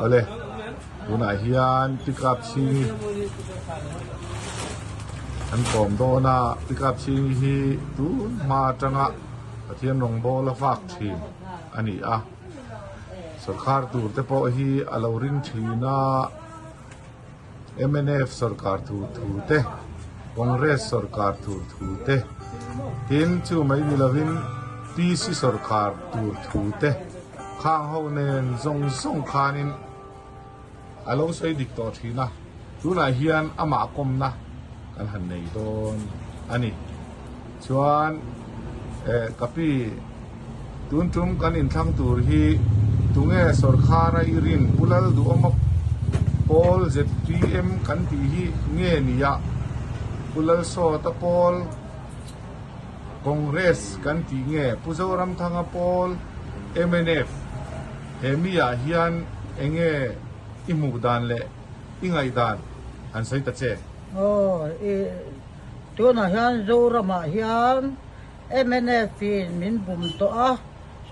Awle tunah hian pickup chhing an kawm dawn a pickup chhing hi tun hma atanga Pathian rawngbawl a vak thin a ni a sawrkhar tur te pawh hi a lo ring thin a. Mnf sorkar tur thu te, Congress sorkar tur thu te, tin chu mai ni lovin PC sorkar tur thu te khang ho nen zawng zawng khanin a lo sawi dik tawh thin a, tunah hian amah kawmna kan han nei dawn a ni. Chuan eh ka pi tun tum kan inthlang tur hi tunge sorkhara i rin Pu Lalduhawma pawl zpm kan tih hi nge nia Pu Lalsawta pawl Congress kan tih nge Pu Zoramthanga pawl mnf he mi ah hian enge i hmuh dan leh i ngaihdan han sawi ta che. Aw i. Tunah hian Zoramah hian mnf in min bum tawh a,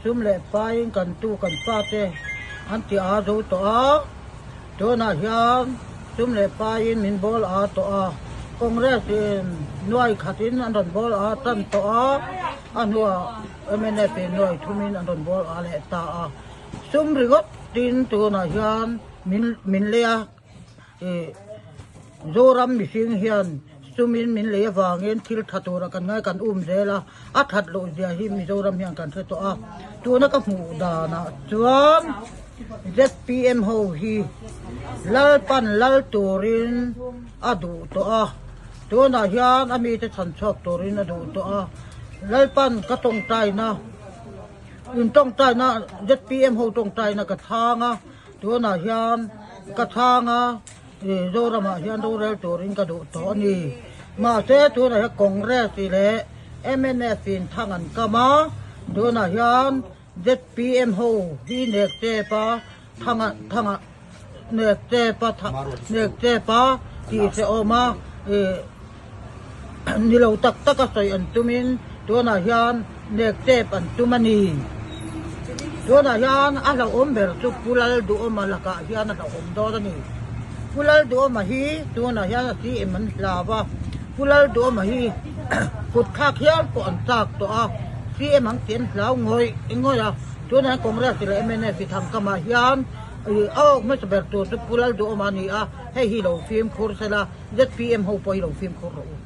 sum leh paiin kan tu kan fate an ti aa zo tawh a, tunah hian sum leh paiin min bawl aa tawh a, Congress in nuai khatin an rawn bawl aa tan tawh a, a hnuah mnf in nuai thumin an rawn bawl aa leh ta a, sum ringawt tin tunah hian min min lei a. Ih Zoram mihring hian sumin min lei avangin thil tha tura kan ngai kan um zel a, a that loh zia hi Mizoram hian kan hre tawh a. Tuna ka hmuh danah chuan zpm ho hi Lalpan lal turin a duh tawh a, tunah hian a mite chhan chhuak turin a duh tawh a. Lalpan ka tawngtaina, in tawngtaina zpm ho tawngtaina ka chhang a. Tunah hian ka chhang a, Zoramah hian rorel turin ka duh tawh a ni. Mahse tunah hian Congress leh mnf in thang an kam a, tunah hian zpm ho hi nek chep a, thang a thang a nek chep a nek chep a tih se awm a. Ni lo tak tak a sawi an tumin tunah hian nek tep an tum a ni. Tunah hian a hlauhawm ber chu Pu Lalduhawma lakah hian a hlauhawm dawn a ni. Pu Lalduhawma hi tunah hian a CM an hlau a, Pu Lalduhawma hi kut thlak hial pawh an chak tawh a, CM ang tih an hlau ngawih ngawih a. Tunah hian Congress leh mnf i thangkamah hian a awk hmasa ber tur chu Pu Lalduhawma a ni a, hei hi lo fimkhur sela. Zpm ho pawh hi lo fimkhur rawh u.